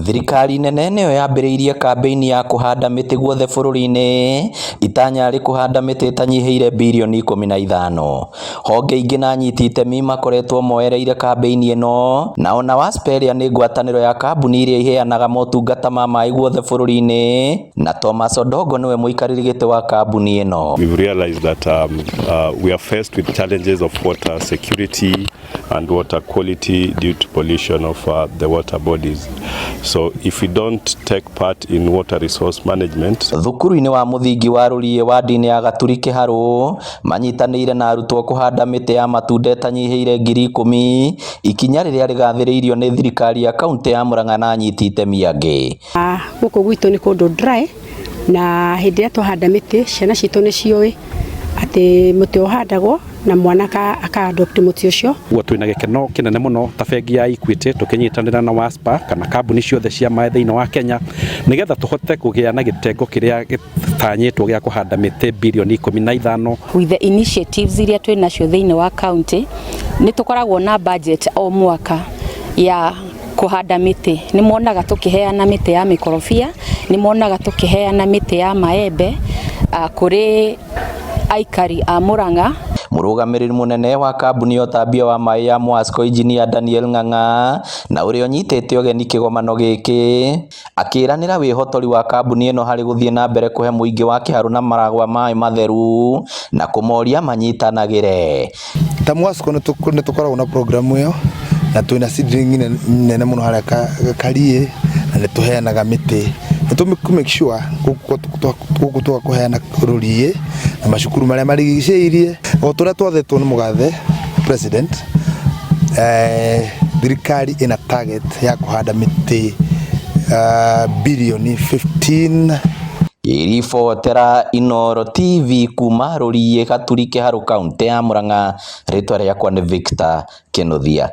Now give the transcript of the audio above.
Thirikari nene nĩyo yambĩrĩirie kambĩini ya kũhanda mĩtĩ guothe bũrũri-inĩ, itanya rĩ kũhanda mĩtĩ ĩtanyihĩire birioni 15. Honge ingĩ na anyiti itemi makoretwo moereire kambĩini ĩno, na ona WASPA ĩrĩa nĩ ngwatanĩro ya kambuni iria iheanaga motungata ma maĩ guothe bũrũri-inĩ, na Thomas Odongo nĩwe mũikarĩri gĩtĩ wa kambuni ĩno. We've realized that we are faced with challenges of water security and water quality due to pollution of the water bodies. So if we don't take part in water resource management, Thukuru-inĩ wa mũthingi wa Rũriĩ wadi-inĩ ya Gaturi Kĩharũ manyitanĩire na arutwo kũhanda mĩtĩ ya matunda ĩtanyihĩire 10,000, ikinya rĩrĩa rĩgathĩrĩirio nĩ thirikari ya kaunti ya Murang'a na anyiti itemi angĩ. Gũkũ gwitũ nĩ kũndũ dry, na hĩndĩ ĩrĩa twahanda mĩtĩ, ciana citũ nĩ ciũĩ atĩ mũtĩ ũhandagwo na mwana aka adopt mũtĩ ũcio. Guo twĩna gĩkeno kĩnene mũno ta bengi ya Equity tũkĩnyitanĩra na WASPA kana kambuni ciothe cia maĩ thĩinĩ wa Kenya, nĩgetha tũhote kũgĩa na gĩtengo kĩrĩa gĩtanyĩtwo gĩa kũhanda mĩtĩ birioni 15. With the initiatives iria twĩ nacio thĩinĩ wa county, nĩ tũkoragwo na budget o mwaka ya kũhanda mĩtĩ. Nĩ monaga tũkĩheana mĩtĩ ya mĩkorobia, nĩ monaga tũkĩheana mĩtĩ ya maembe kũrĩ aikari a Murang'a. Mũrũgamĩrĩri mũnene wa kambuni ya ũtambia wa maĩ ya Mwasco, Engineer Daniel Ng'ang'a, na ũrĩa ũnyitĩte ũgeni kĩgomano gĩkĩ, akĩranĩra wĩhotori wa kambuni ĩno harĩ gũthiĩ na mbere kũhe mũingĩ wa Kĩharũ na Maragwa maĩ matheru na kũmoria manyitanagĩre. Ta Mwasco nĩ tũkoragwo na programu ĩyo, na twĩna seedling nene mũno harĩa Kariĩ, na nĩ tũheanaga mĩtĩ nĩ tũ make sure gũkũ tũgakũheana Rũriĩ na macukuru marĩa marigicĩirie, o tũrĩa twathĩtwo nĩ mũgathe president. Thirikari ĩna target ya kũhanda mĩtĩ birioni 15. Ngĩribotera Inooro TV kuma Rũriĩ, Gaturi, Kĩharũ, kaũntĩ ya Murang'a, rĩtwa rĩakwa nĩ Victor Kĩnuthia.